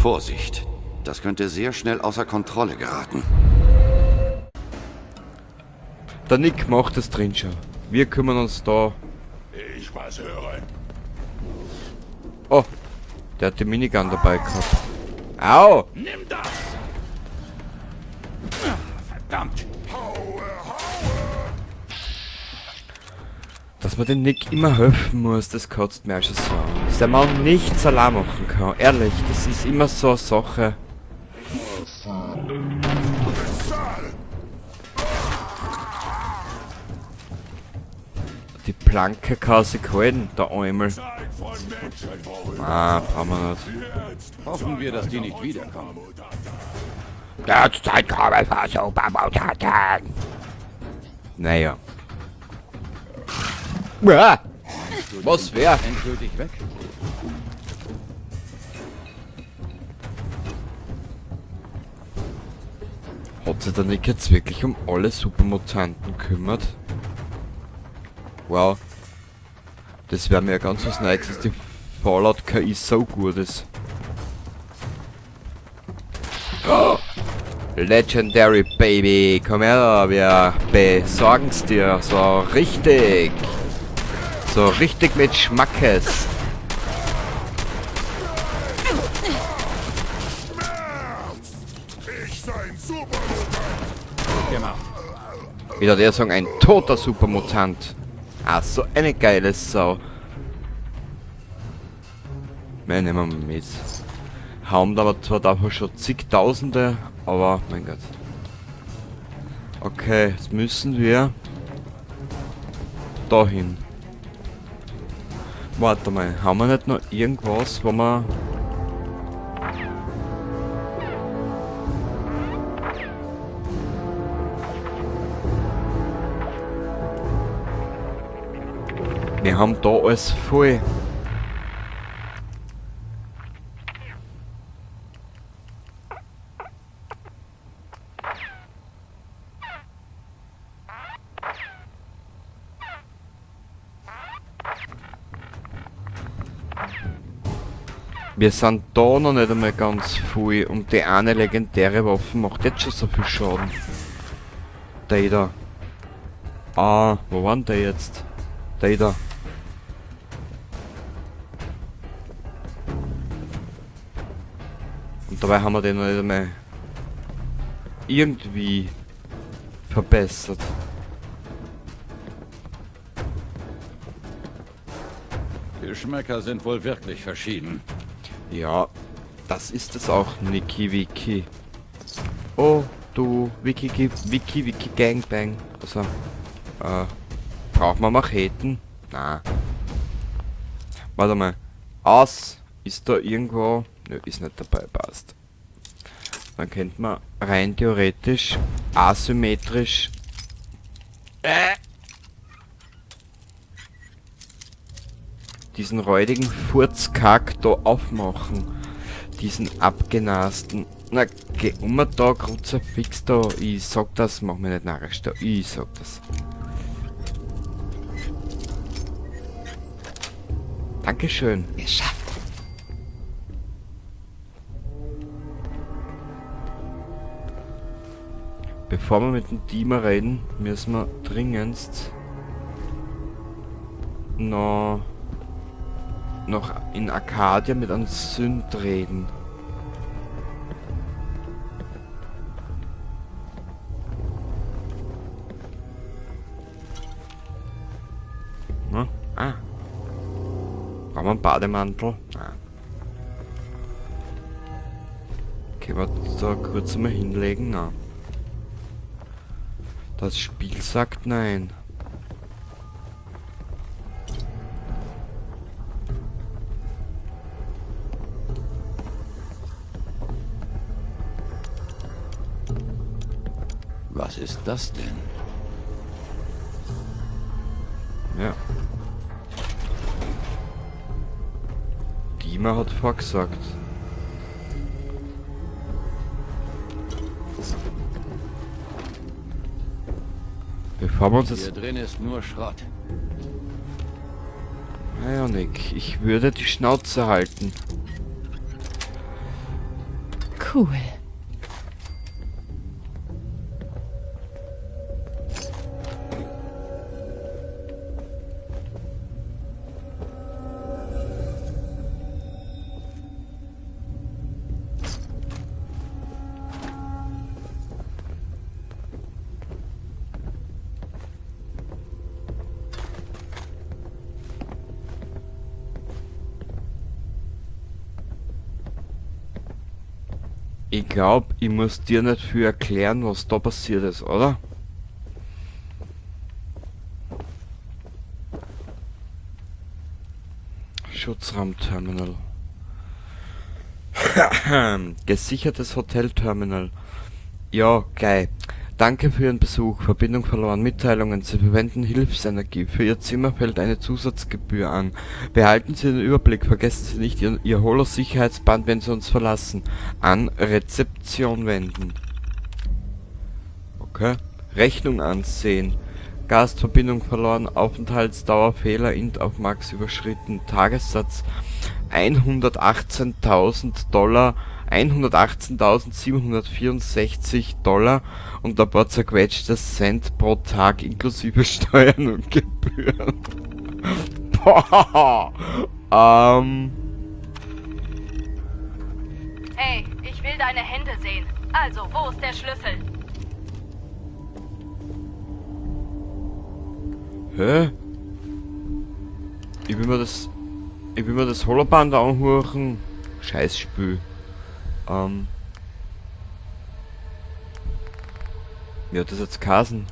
Vorsicht, das könnte sehr schnell außer Kontrolle geraten. Der Nick macht das drin schon. Wir kümmern uns da. Ich was höre. Oh, der hat die Minigun dabei gehabt. Au! Nimm das! Verdammt! Dass man den Nick immer helfen muss, das kotzt mir auch schon so an. Dass der Mann nichts allein machen kann. Ehrlich, das ist immer so eine Sache. Die Planke kann sich halten, der Eumel. Ah, brauchen wir nicht. Hoffen wir, dass die nicht wiederkommen. Derzeit kommen wir Supermutanten. Naja. Ah, was wär? Endgültig weg? Hat sich der Nick jetzt wirklich um alle Supermutanten gekümmert? Wow. Das wäre mir ja ganz was Neues, dass die Fallout KI so gut ist. Oh! Legendary Baby, komm her da, wir besorgen's dir so richtig. So richtig mit Schmackes. Ich sein Supermutant! Gemacht. Wie der sagen, ein toter Supermutant. Ah, so eine geile Sau. Wir nehmen wir mit. Haben da aber zwar davor schon zigtausende, aber mein Gott. Okay, jetzt müssen wir dahin. Warte mal, haben wir nicht noch irgendwas, wo wir... Wir haben da alles voll. Wir sind da noch nicht einmal ganz voll und die eine legendäre Waffe macht jetzt schon so viel Schaden. Der da. Ah, wo war denn der jetzt? Der da. Und dabei haben wir den noch nicht einmal irgendwie verbessert. Geschmäcker sind wohl wirklich verschieden. Ja, das ist es auch, Niki Wiki. Oh, du Wiki Wiki Wiki Gangbang. Also, braucht man Macheten? Na. Warte mal. Aus. Ist da irgendwo? Nö, ist nicht dabei, passt. Dann könnte man rein theoretisch asymmetrisch diesen räudigen Furzkack da aufmachen. Diesen abgenasten. Na, geh um da, Kruzifix da. Ich sag das, mach mir nicht narrisch da. Ich sag das. Dankeschön. Geschafft. Bevor wir mit dem Teamer reden, müssen wir dringendst noch in Arcadia mit einem Sünd reden. Na? Ah. Brauchen wir einen Bademantel? Nein. Okay, wir da kurz mal hinlegen? Na. Das Spiel sagt nein. Was ist das denn? Ja. Dima hat vorgesagt. Bevor wir uns Hier jetzt... drin ist nur Schrott. Naja, Nick, ich würde die Schnauze halten. Cool. Ich glaube, ich muss dir nicht viel erklären, was da passiert ist, oder? Schutzraumterminal. Gesichertes Hotelterminal. Ja, geil. Danke für Ihren Besuch. Verbindung verloren. Mitteilungen. Sie verwenden Hilfsenergie. Für Ihr Zimmer fällt eine Zusatzgebühr an. Behalten Sie den Überblick. Vergessen Sie nicht Ihr Holo-Sicherheitsband, wenn Sie uns verlassen. An Rezeption wenden. Okay. Rechnung ansehen. Gastverbindung verloren. Aufenthaltsdauer Fehler int auf Max überschritten. Tagessatz 118.000 Dollar. 118.764 Dollar und ein paar zerquetschte Cent pro Tag inklusive Steuern und Gebühren. Boah. Hey, ich will deine Hände sehen. Also, wo ist der Schlüssel? Hä? Ich will mir das... Ich will mir das Holoband anhören. Scheißspül. Wie hat das jetzt geheißen?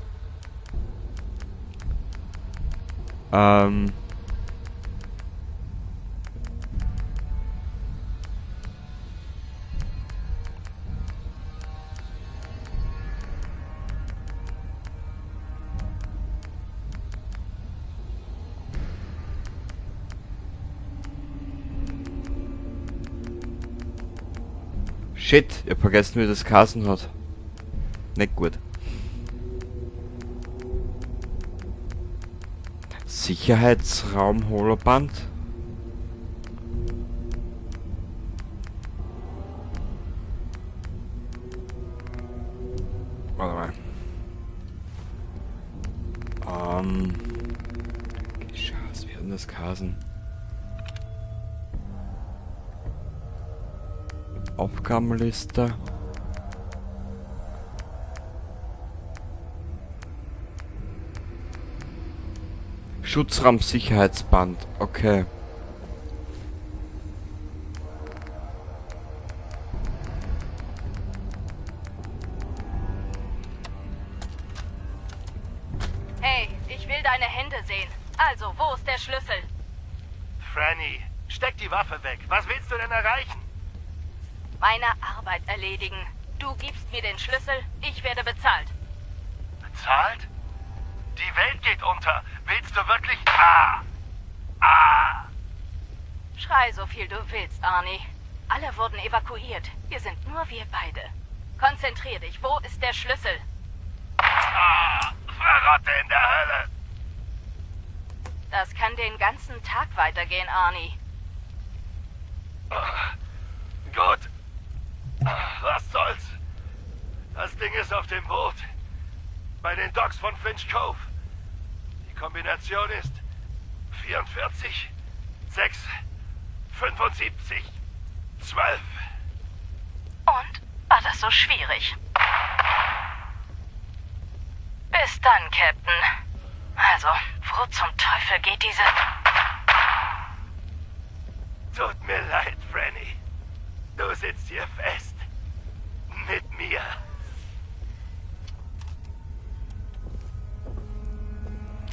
Shit, ich hab vergessen, wie das geheißen hat. Nicht gut. Sicherheitsraum Holoband. Warte mal. Scheiße, wie hat denn das geheißen? Aufgabenliste. Schutzraum-Sicherheitsband. Okay. Hey, ich will deine Hände sehen. Also, wo ist der Schlüssel? Franny, steck die Waffe weg. Was willst du denn erreichen? Meine Arbeit erledigen. Du gibst mir den Schlüssel, ich werde bezahlt. Bezahlt? Die Welt geht unter. Willst du wirklich... Ah! Ah! Schrei so viel du willst, Arnie. Alle wurden evakuiert. Hier sind nur wir beide. Konzentrier dich. Wo ist der Schlüssel? Ah! Verrotte in der Hölle! Das kann den ganzen Tag weitergehen, Arnie. Ah, gut. Was soll's? Das Ding ist auf dem Boot. Bei den Docks von Finch Cove. Die Kombination ist 44, 6, 75, 12. Und? War das so schwierig? Bis dann, Captain. Also, wo zum Teufel geht diese... Tut mir leid, Franny. Du sitzt hier fest. Mit mir.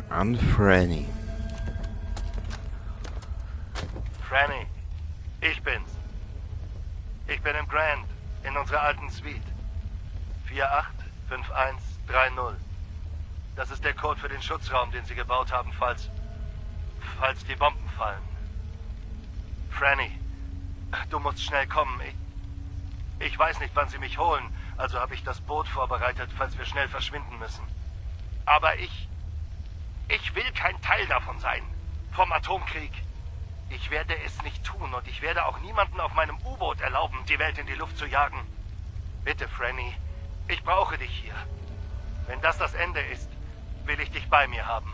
An Franny. Franny, ich bin's. Ich bin im Grand, in unserer alten Suite. 485130. Das ist der Code für den Schutzraum, den sie gebaut haben, falls die Bomben fallen. Franny, du musst schnell kommen. Ich weiß nicht, wann sie mich holen, also habe ich das Boot vorbereitet, falls wir schnell verschwinden müssen. Aber ich will kein Teil davon sein. Vom Atomkrieg. Ich werde es nicht tun und ich werde auch niemanden auf meinem U-Boot erlauben, die Welt in die Luft zu jagen. Bitte, Franny. Ich brauche dich hier. Wenn das das Ende ist, will ich dich bei mir haben.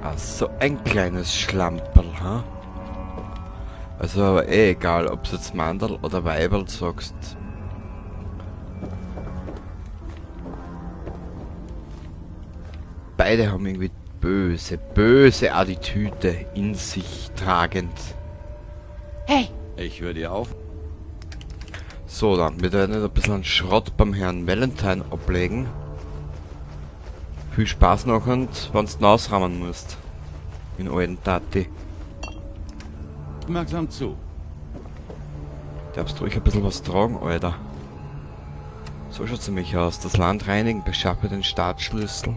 Ach so, ein kleines Schlamperl, ha? Also aber eh egal, ob's jetzt Mandel oder Weiberl sagst. Beide haben irgendwie böse, böse Attitüde in sich tragend. Hey! Ich höre dir auf. So, dann, wir werden jetzt ein bisschen Schrott beim Herrn Valentine ablegen. Viel Spaß noch und wenn's du ausrammen musst. In alten Tati. Aufmerksam zu. Darfst du ruhig ein bisschen was tragen, Alter. So schaut's nämlich aus. Das Land reinigen, beschaffe den Startschlüssel.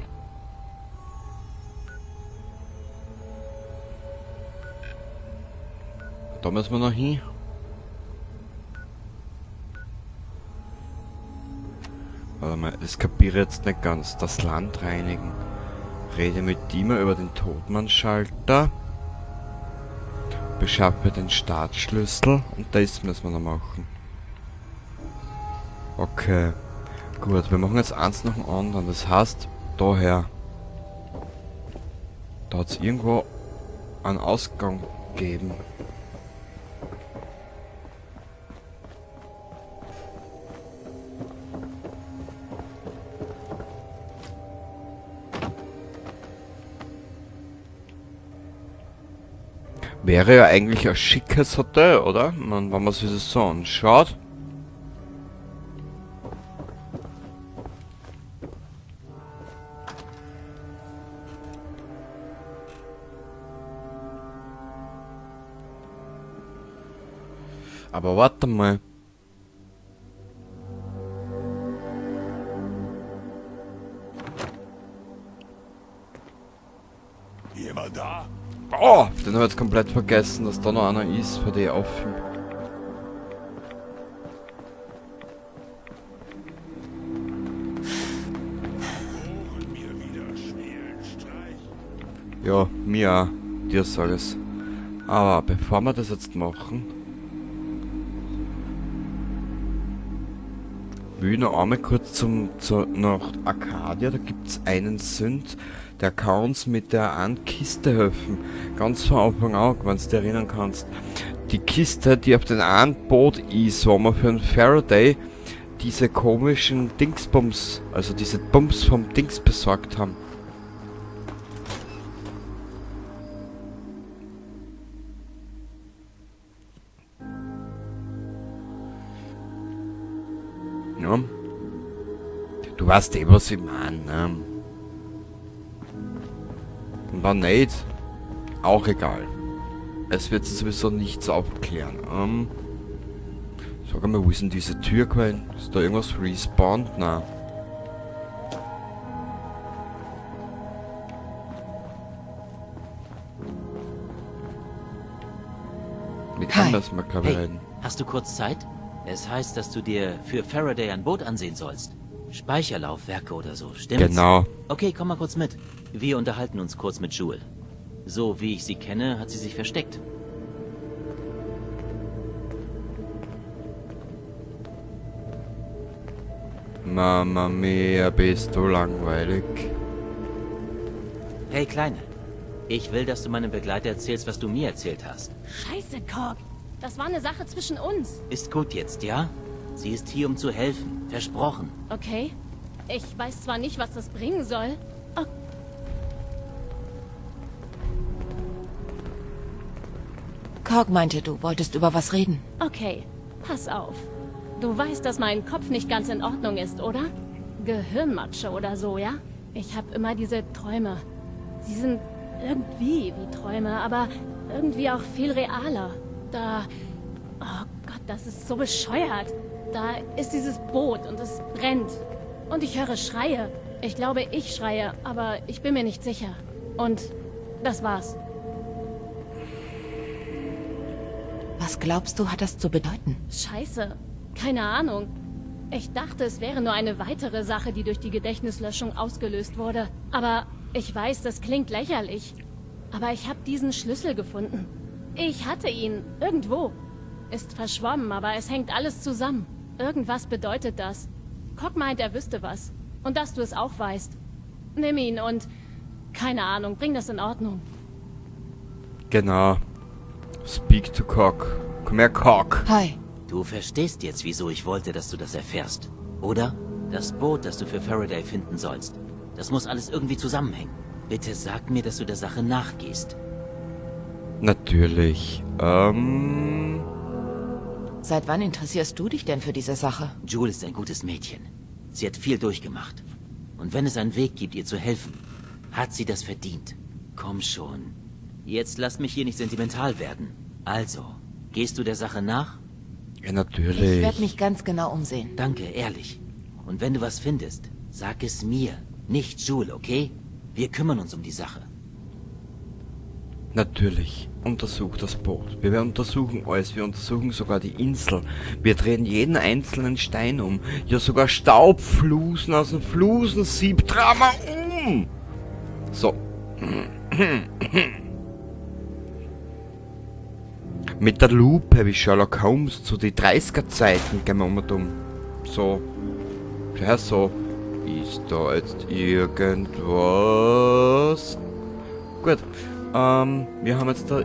Da müssen wir noch hin. Warte mal, das kapiere ich jetzt nicht ganz. Das Land reinigen. Rede mit Dima über den Totmannschalter. Beschaffe den Startschlüssel. Und das müssen wir noch machen. Okay. Gut, wir machen jetzt eins nach dem anderen. Das heißt, daher. Da hat's irgendwo einen Ausgang gegeben. Wäre ja eigentlich ein schickes Hotel, oder? Man, wenn man sich das so anschaut. Aber warte mal. Jemand da? Oh, den hab ich jetzt komplett vergessen, dass da noch einer ist, für die offen. Ja, mir auch. Dir sag ich's. Aber bevor wir das jetzt machen, will ich noch einmal kurz nach Arcadia. Da gibt's einen Sünd, der kann uns mit der einen Kiste helfen. Ganz von Anfang an, wenn du dich erinnern kannst. Die Kiste, die auf dem einen Boot ist, wo man für einen Faraday diese komischen Dingsbums, also diese Bums vom Dings besorgt haben. Ja. Du weißt eh, was ich mein, ne? Und wenn nicht, auch egal. Es wird sowieso nichts aufklären. Sag einmal, wo ist denn diese Tür gewesen? Ist da irgendwas respawned? Nein. Mit Hi. dem müssen wir, glaub ich, Hey, reden. hast du kurz Zeit? Es heißt, dass du dir für Faraday ein Boot ansehen sollst. Speicherlaufwerke oder so, stimmt's? Genau. Okay, komm mal kurz mit. Wir unterhalten uns kurz mit Jewel. So wie ich sie kenne, hat sie sich versteckt. Mama mia, bist du langweilig. Hey, Kleine. Ich will, dass du meinem Begleiter erzählst, was du mir erzählt hast. Scheiße, Korg. Das war eine Sache zwischen uns. Ist gut jetzt, ja? Sie ist hier, um zu helfen. Versprochen. Okay. Ich weiß zwar nicht, was das bringen soll. Oh. Korg meinte, du wolltest über was reden. Okay, pass auf. Du weißt, dass mein Kopf nicht ganz in Ordnung ist, oder? Gehirnmatsche oder so, ja? Ich hab immer diese Träume. Sie sind irgendwie wie Träume, aber irgendwie auch viel realer. Da... Oh Gott, das ist so bescheuert. Da ist dieses Boot und es brennt. Und ich höre Schreie. Ich glaube, ich schreie, aber ich bin mir nicht sicher. Und das war's. Was glaubst du, hat das zu bedeuten? Scheiße. Keine Ahnung. Ich dachte, es wäre nur eine weitere Sache, die durch die Gedächtnislöschung ausgelöst wurde. Aber ich weiß, das klingt lächerlich. Aber ich habe diesen Schlüssel gefunden. Ich hatte ihn. Irgendwo. Ist verschwommen, aber es hängt alles zusammen. Irgendwas bedeutet das. Cock meint, er wüsste was. Und dass du es auch weißt. Nimm ihn und... Keine Ahnung, bring das in Ordnung. Genau. Speak to Cock. Komm her, Cock. Hi. Du verstehst jetzt, wieso ich wollte, dass du das erfährst, oder? Das Boot, das du für Faraday finden sollst. Das muss alles irgendwie zusammenhängen. Bitte sag mir, dass du der Sache nachgehst. Natürlich. Seit wann interessierst du dich denn für diese Sache? Jules ist ein gutes Mädchen. Sie hat viel durchgemacht. Und wenn es einen Weg gibt, ihr zu helfen, hat sie das verdient. Komm schon. Jetzt lass mich hier nicht sentimental werden. Also, gehst du der Sache nach? Ja, natürlich. Ich werde mich ganz genau umsehen. Danke, ehrlich. Und wenn du was findest, sag es mir, nicht Jules, okay? Wir kümmern uns um die Sache. Natürlich. Untersuch das Boot. Wir untersuchen alles. Wir untersuchen sogar die Insel. Wir drehen jeden einzelnen Stein um. Ja, sogar Staubflusen aus dem Flusensieb drehen wir um. So. Mit der Lupe wie Sherlock Holmes zu die 30er Zeiten gehen wir um und um. So. Ja, so. Ist da jetzt irgendwas? Gut. Wir haben jetzt da...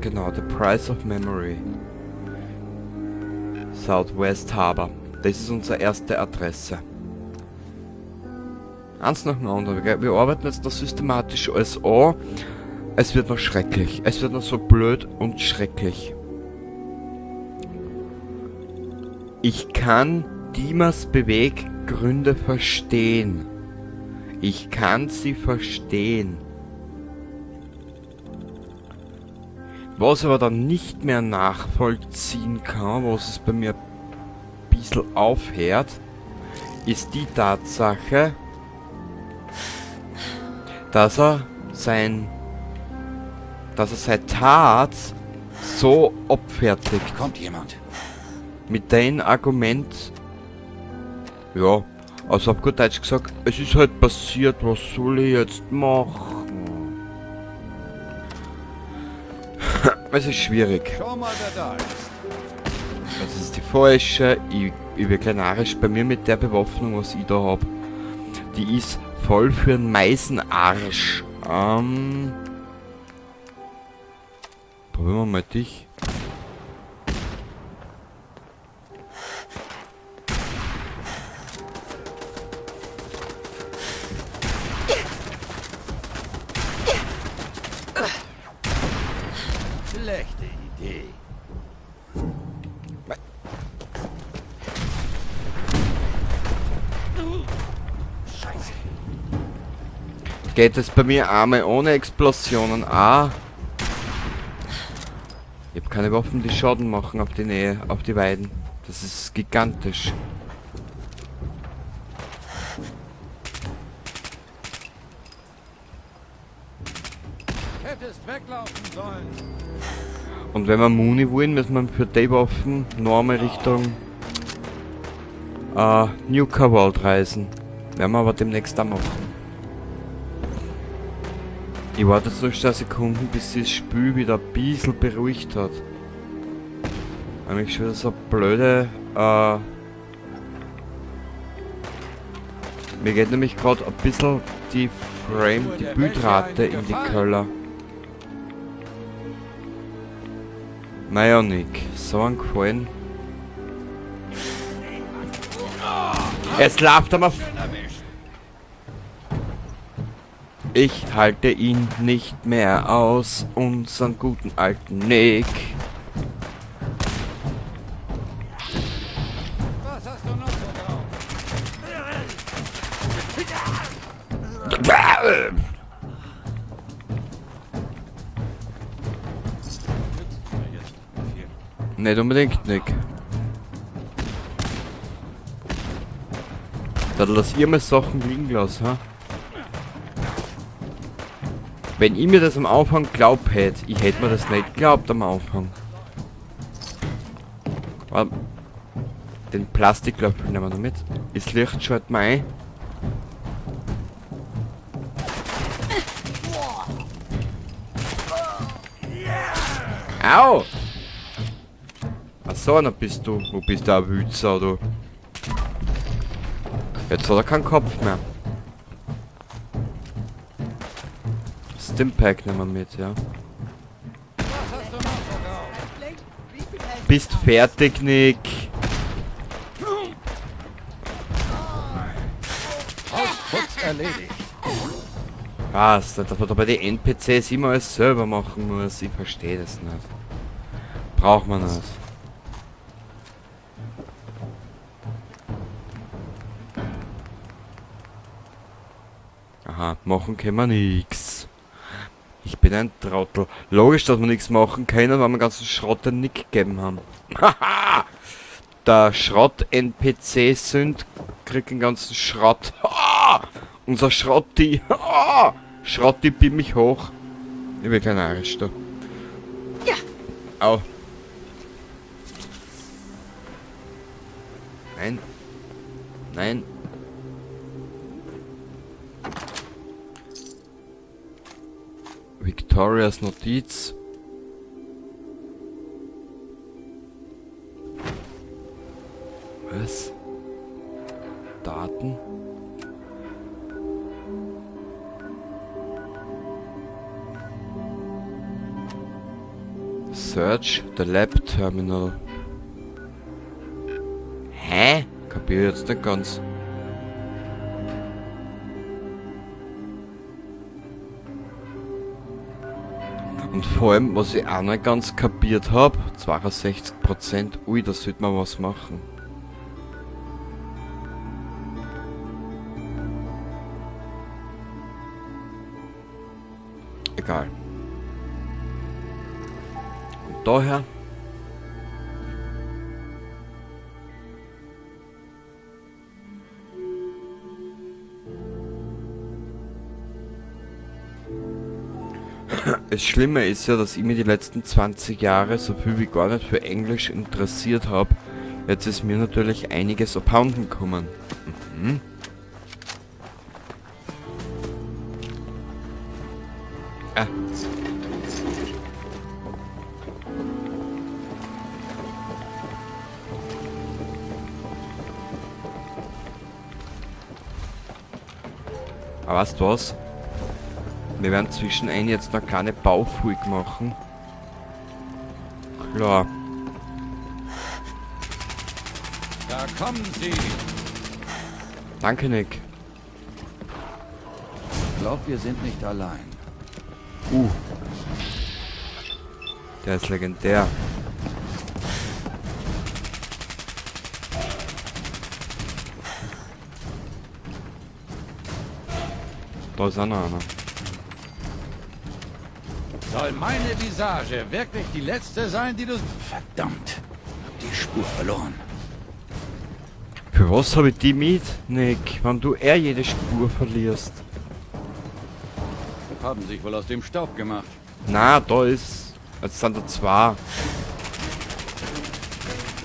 Genau, The Price of Memory. Southwest Harbor. Das ist unsere erste Adresse. Eins nach dem anderen. Gell? Wir arbeiten jetzt da systematisch alles an. Es wird noch schrecklich. Es wird noch so blöd und schrecklich. Ich kann Dimas Beweggründe verstehen. Ich kann sie verstehen. Was ich aber dann nicht mehr nachvollziehen kann, was es bei mir ein bisschen aufhört, ist die Tatsache, dass er sein, dass er seine Tat so abfertigt. Kommt jemand? Mit dem Argument, ja, also auf gut Deutsch gesagt, es ist halt passiert, was soll ich jetzt machen? Es ist schwierig. Schau mal, wer da ist. Das ist die falsche. Ich bin gleich narrisch bei mir mit der Bewaffnung, was ich da hab. Die ist voll für einen Meisenarsch. Probieren wir mal dich. Schlechte Idee. Scheiße. Geht es bei mir einmal ohne Explosionen? Ah. Ich hab keine Waffen, die Schaden machen auf die Nähe, auf die Weiden. Das ist gigantisch. Hättest weglaufen sollen. Und wenn wir Muni wollen, müssen wir für die Waffen noch einmal Richtung Nuka World reisen. Werden wir aber demnächst auch machen. Ich warte jetzt noch 2 Sekunden, bis sich das Spiel wieder ein bisschen beruhigt hat. Nämlich schon wieder so blöde mir geht nämlich grad ein bisschen die Frame, die Bildrate in die Köller. Naja, Nick, so ein Gefallen. Es läuft aber Ich halte ihn nicht mehr aus, unseren guten alten Nick. Was hast du noch so drauf? Nicht unbedingt, Nick. Da lass ihr mal Sachen liegen lassen, ha? Wenn ich mir das am Anfang geglaubt hätte, ich hätte mir das nicht geglaubt am Anfang. Warte. Den Plastiklöffel nehmen wir noch mit. Das Licht schalten wir ein. Au! Ach so, einer bist du. Wo bist du, ein Wützer, du? Jetzt hat er keinen Kopf mehr. Stimpack nehmen wir mit, ja. Bist fertig, Nick. Putz erledigt. Was? Dass man da bei den NPCs immer alles selber machen muss. Ich verstehe das nicht. Braucht man das? Aha, machen können wir nix. Ich bin ein Trottel. Logisch, dass wir nichts machen können, weil wir ganzen Schrott den Nick gegeben haben. Haha! Der Schrott-NPC sind, kriegt den ganzen Schrott. Ha! Unser Schrotti. Ha! Schrotti, bimm mich hoch. Ich will kein Arisch da. Ja. Au. Nein. Nein. Victorias Notiz. Was? Daten? Search the Lab Terminal. Hä? Kapier jetzt nicht ganz. Und vor allem, was ich auch nicht ganz kapiert hab, 62%, ui, da sollte man was machen. Egal. Und daher... Das Schlimme ist ja, dass ich mich die letzten 20 Jahre so viel wie gar nicht für Englisch interessiert hab. Jetzt ist mir natürlich einiges abhanden gekommen. Ah. Aber weißt du was? Wir werden zwischen ein jetzt noch keine Baufolge machen. Klar. Da kommen sie. Danke, Nick. Ich glaub, wir sind nicht allein. Der ist legendär. Da ist auch noch einer. Soll meine Visage wirklich die letzte sein, die du... Verdammt, hab die Spur verloren. Für was hab ich die mit, Nick, wenn du eher jede Spur verlierst? Haben sich wohl aus dem Staub gemacht. Na, da ist... Jetzt sind da zwei.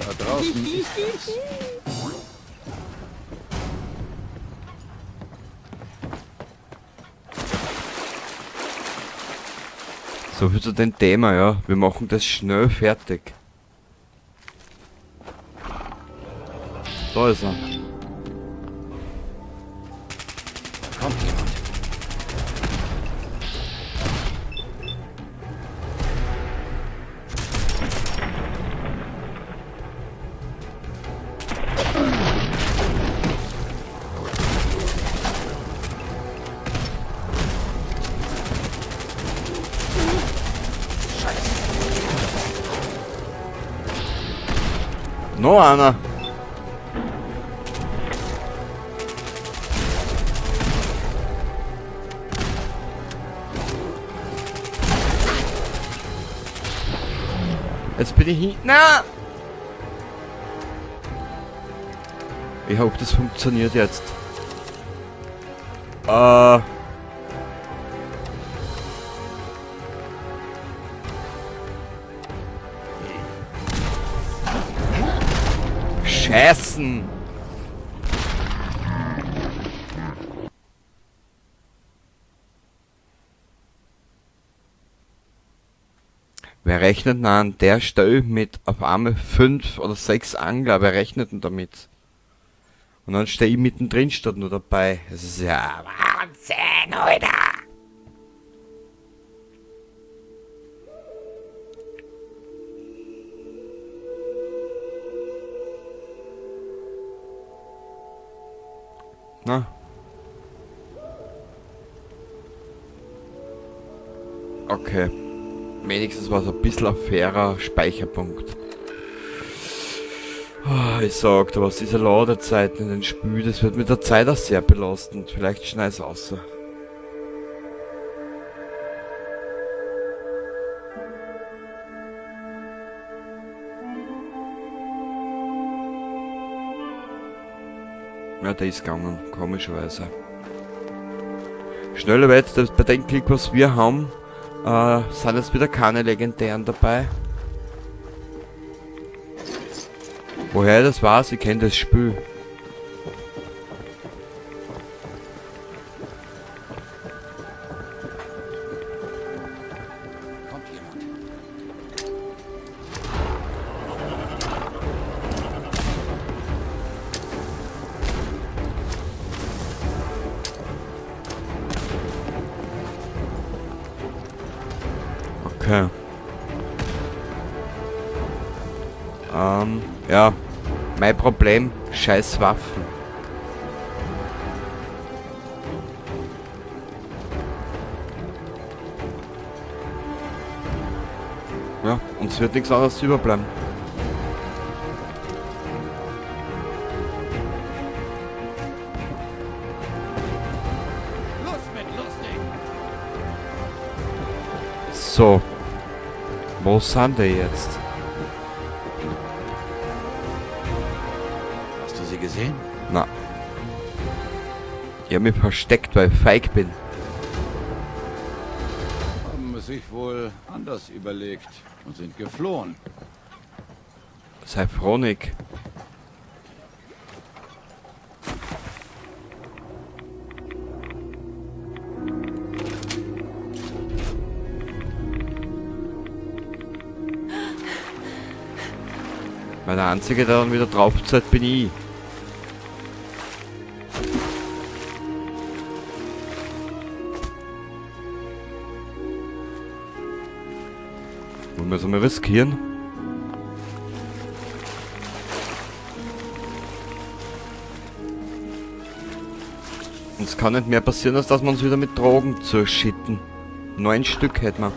Da draußen ist es. So viel zu dem Thema, ja. Wir machen das schnell fertig. Da ist er. Da kommt jemand. Noch einer. Jetzt bin ich hin. Na! Ich hoffe, das funktioniert jetzt. Scheißen! Wer rechnet denn an der Stelle mit auf einmal 5 oder 6 Angler? Wer rechnet denn damit? Und dann stehe ich mittendrin statt nur dabei. Es ist ja Wahnsinn, Alter! Na? Okay. Wenigstens war es ein bisschen ein fairer Speicherpunkt. Oh, ich sag da was, diese Ladezeiten in den Spielen, das wird mit der Zeit auch sehr belastend. Vielleicht schneid ich's raus. Ja, der ist gegangen, komischerweise. Schneller wird, das bei dem Klick, was wir haben, sind jetzt wieder keine legendären dabei. Woher das weiß, ich kenn das Spiel. Kommt jemand? Okay. Ja. Mein Problem, scheiß Waffen. Ja, uns wird nichts anderes überbleiben. Schluss mit lustig! So. Wo sind die jetzt? Hast du sie gesehen? Na. Ich hab mich versteckt, weil ich feig bin. Haben es sich wohl anders überlegt und sind geflohen. Sei froh, Nick. Weil der Einzige, der dann wieder drauf zahlt, bin ich. Wollen wir es einmal riskieren? Und es kann nicht mehr passieren, als dass wir uns wieder mit Drogen zuschitten. 9 Stück hätten wir.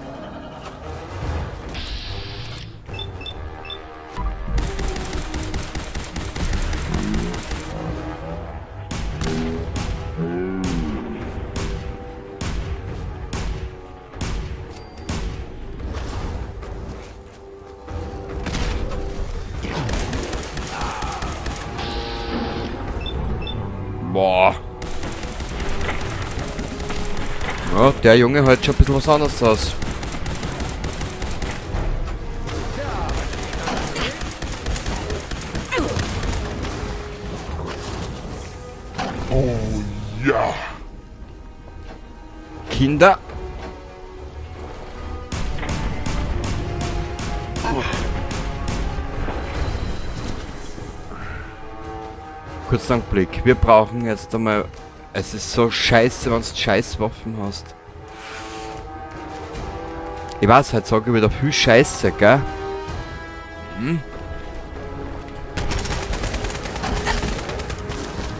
Boah. Ja, der Junge hält schon ein bisschen was anderes aus. Oh ja. Kinder. Kurzer Blick. Wir brauchen jetzt einmal... Es ist so scheiße, wenn du Scheißwaffen hast. Ich weiß, heute sag ich wieder viel Scheiße, gell? Hm?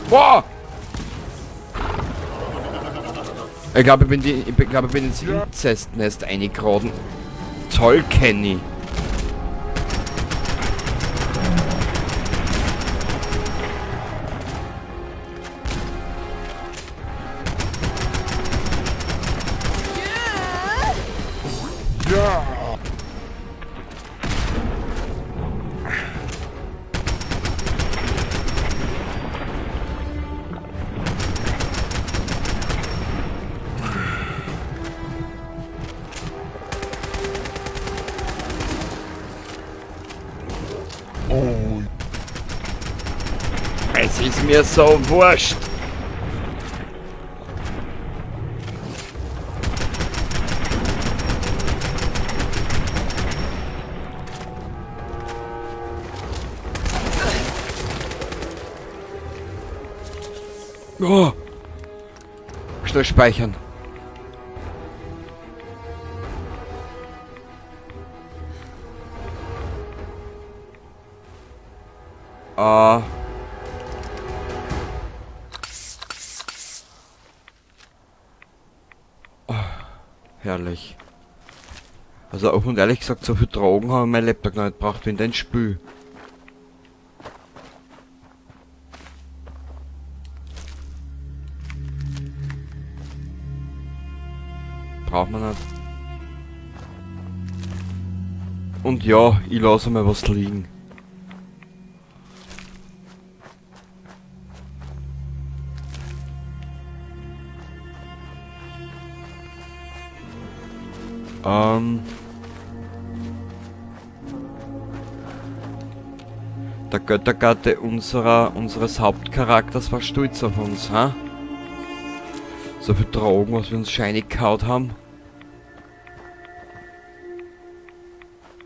Boah! Ich glaube, ich bin ins Inzestnest eingeraten. Toll, Kenny. Es ist mir so wurscht. Oh. Schnell speichern. Ah. Oh, herrlich. Also auch und ehrlich gesagt, so viel Drogen haben wir mein Laptop noch nicht gebraucht wie in den Spiel. Braucht man nicht. Und ja, ich lasse mal was liegen. Der Göttergatte unseres Hauptcharakters war stolz auf uns, ha? So viel Drogen, was wir uns shiny gehaut haben.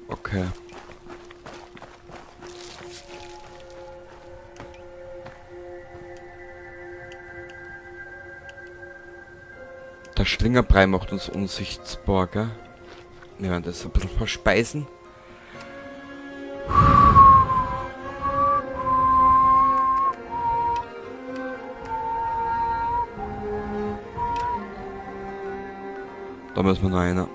Okay. Der Schlingerbrei macht uns unsichtbar, gell? Wir werden das ein bisschen verspeisen. Da müssen wir noch einer.